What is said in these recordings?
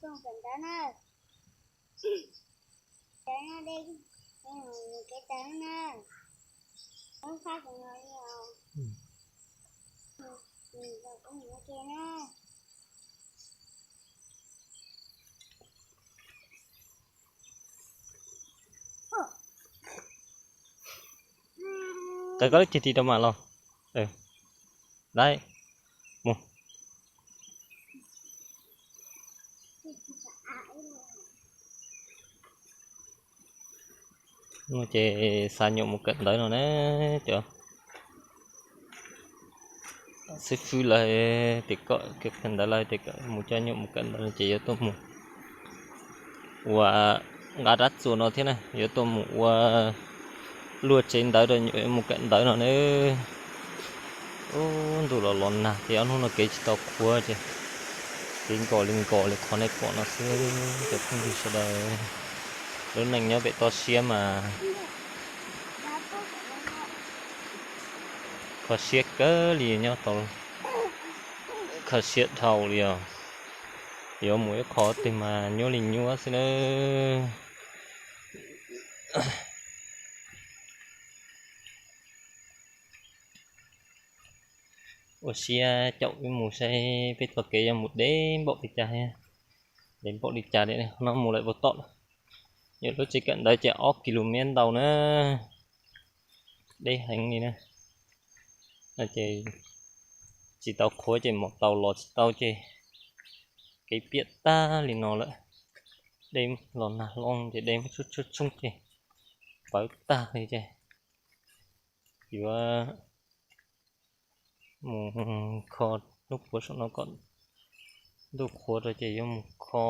Qe koj lub ceg ris rau mam los. Dai, mus. No ces xa nyuam mus kawm ntawv no na, cov xib fwb lawv tias kom kawm ntawv, lawv tias kom mus coj nyuam mus kawm ntawv no ces yuav tuaj mus ua nqa rab txuas no thiab na, yuav tuaj mus ua luaj tsev ntawv rau nyuam mus kawm ntawv no na. Ub, ntuj los los nag ces ob hnub no kev tsis tau qhuav ces kev nkos li nkos li qhov nej pom no xwb cov phooj ywg sawv daws. Lub neej nyob pem toj siab mas kho siab kawg li, nyob tau kho siab dhau li os. Yuav mus ib qho twg mas nyuaj li nyuaj xwb na. Ua siab caum wb mus saib peb txoj kev yuav mus deb npaum li cas thiab, deb npaum li cas li. No mus lawm puas tom, nyuam lub tsev kawm ntawv ces ob ki lu mev ntau na, deb heev li na. No ces tsis tau qhuav ces mus tau, los tsis tau ces kev piam tag li no lawm. Dej los nag hlob ces dej muab tshoob tshoob tshoob ces pawv tag li ces yuav mus kho hnub puav saum no kom ntuj qhuav rau ces yuav mus kho,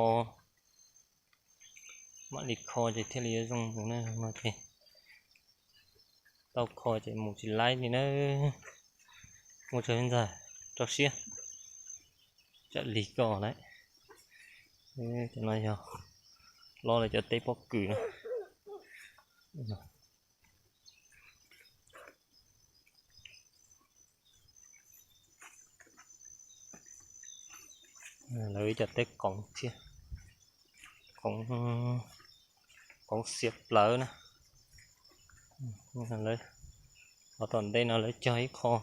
mam li kho ces thiaj li yuav zoo mus na. No ces tau kho ces mus tsis laib li na. Ua tsaug ntxawg, rau siab, tsam lig koj lawm. Cov no yog hlob lawv cov teb pob kws na. Lawv ib co teb qoov thiab, qoov, qoov xiav plawv na. Lawv, qhov tom ntej no lawv cog ib qho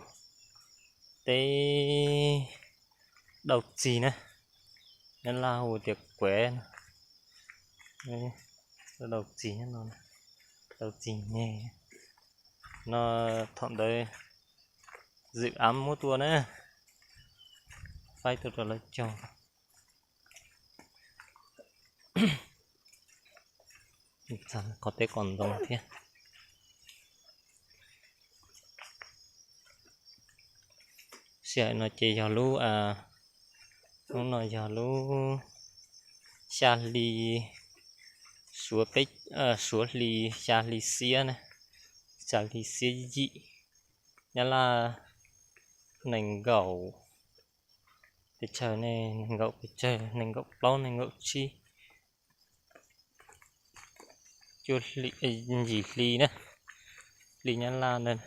teb dau txig na, Nyab Laj hu tias kuev no. Dau txig no, dau txig nyeg no. Thaum ntawd zwm av muab tuaj na, faib tuaj rau lawv cog. Qhov teb qos ntoo thiab. Sij hawm no ces yog lub, lub no yog lub xya hli, suav peb, suav hli, xya hli xiab na, xya hli xiab yim. Nyab Laj nees nkaum, pes tsawg ne, nees nkaum pes tsawg, nees nkaum plaub, nees nkaum tsib, cuaj hli, yim hli na, hli Nyab Laj ntawd.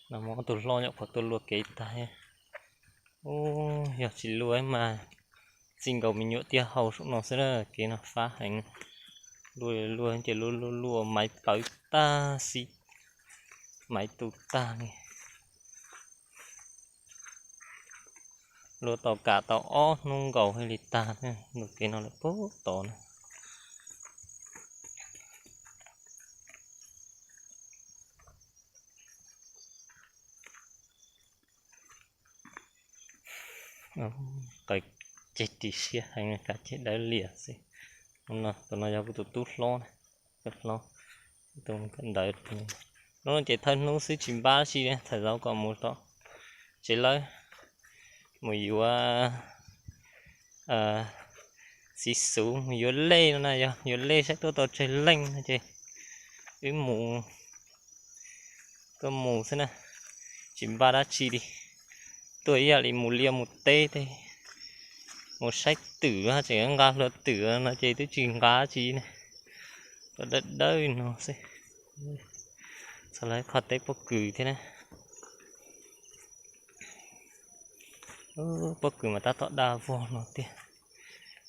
No muaj ob tug hlob nyuam qhuav tuaj luaj kev tag. Ub, yog tsis luaj mas txij nkaus me nyuam tiaj hau saum no xwb na, kev no fab heev. Luaj luaj ces luaj luaj luaj maiv pawv tag xib, maiv tu tag li. Luaj tau kam tau ob hnub nkaus thiaj li tag, ntu kev no lawm puag tod na. Qav ceg ris siab heev, qav ceg dawb lias xwb. Tus no yog kuv tus tub hlob, tub hlob, tus kawm ntawv. Hnub no ces thawj hnub xwb tsis npab dab tsi, thawm zaus kom mus tom tsev lawb, mus yuav xiv xuv, mus yuav lej no na, yog yuav lej saib tuaj tau tsawg leej no ces wb mus, tuaj mus xwb na, tsis npaj dab tsi li. Tuaj ib yam li mus liaj mus teb, mus saib twm, tseem nqa hlua twm no ces twb tsis nqa dab tsi ne, tuaj dawb dawb no xwb. Tau lawv qhov teb pob kws thiab na. Pob kws mas tab tom daj vog no tiag,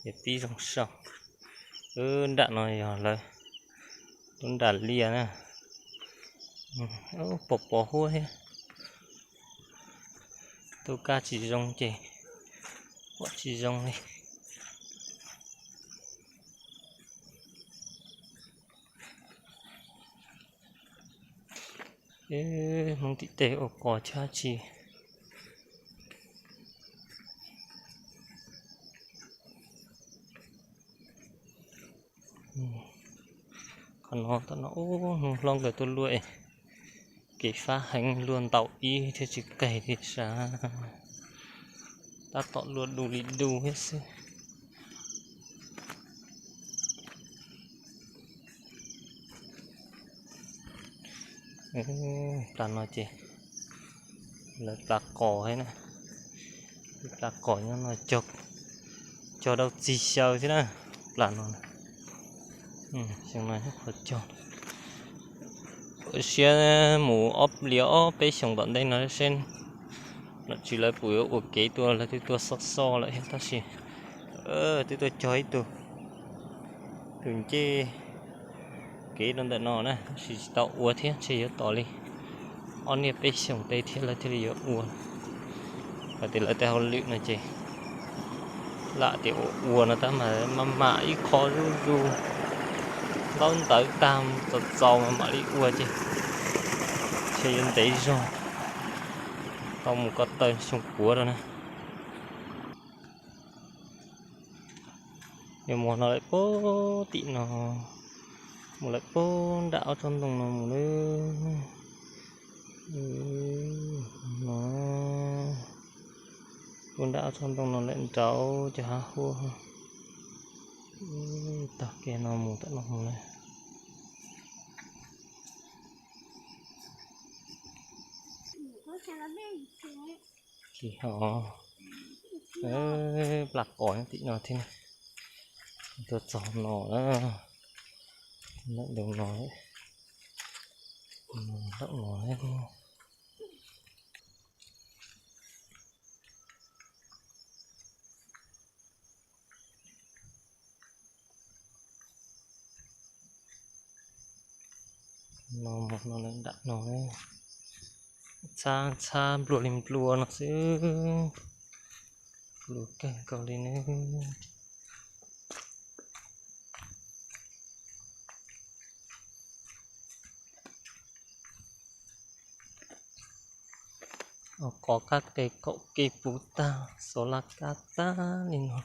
yog tib zoo sau. Nram no yog lawv lub nram liaj na. Pos pos huab thiab. Tuaj kaj tsis zoo ces pom tsis zoo li. Hmoob tim teb ua qos chab tsi. Qhov no tam no ub hnub hlob nkawd tuaj luaj, kev fab heev, luaj ntaus ib thiaj tsis qeg li sav. Tab tom luaj du li du thiab xwb. Plas no ces lawv plas qos thiab na. Plas qos nyob no cog dau txig xyaw thiab na. Plas no, xyoo no qhov cog. Ua siab mus ob li ob peb xyoos tom ntej no seb nom tswv lawv puas yuav ua kev tuaj, lawv twb tuaj xoj xoj lawm thiab tab sis twb tuaj cog ib tug, tus ncej kev rau ntawm no na tab sis tsis tau ua thiab, ntshe yuav tos li ob niaj peb xyoos tej thiab lawv thiaj li yuav ua. Hais tias lawv tej hauj lwm no ces lam tias ua ua no tab mas maj mam ib qho zuj zus, ntaub ntawv tag txaus txaus mas mam li ua ces ntshe yuav ntev zog, tau mus ko taw xyoo puav rau na. Yuav mus no lawm puag tim no, mus lawm puag nram ob tsob ntoo no mus na. No, puag nram ob tsob ntoo no lawm nraud cov hav huab, tog kiag no mus tom no mus na. Tsis ho, plas qos nyob tim no thiab, tuaj txog no na, ntoo no, ntoo no. No, no lawm nram no, txhab txhab nplua li nplua no xwb, nplua kawg nkaus li ne. Qos kab qe kaum kev puv tag, xov laj kab tag li no.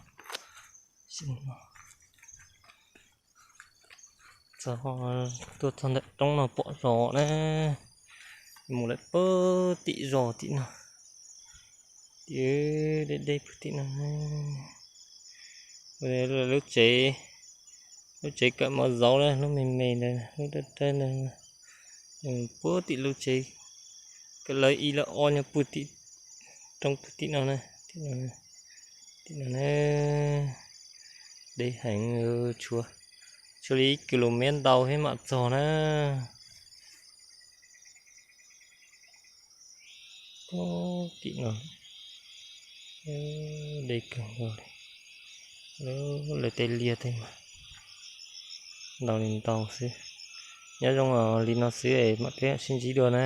Txog, tuaj txog ntawm roob no pom zos na, mus lawm puag tim zos tim no, tim deb deb puag tim no. Lub tsev, lub tsev kawm mos zaub na, lub me me ntawd, lub dawb dawb ntawd, puag tim lub tsev, kawm lawv ib lawv ob nyob puag tim roob puag tim no na, tim no na. Deb heev, tshuav, tshuav li ib kis lus mev ntau thiab mam txog na. Puag tim no, deb kawg nkaus li. Lawv tej liaj tej mas ntau li ntau xwb. Nyob zoo li no xwb es mam peb sib ntsib dua na.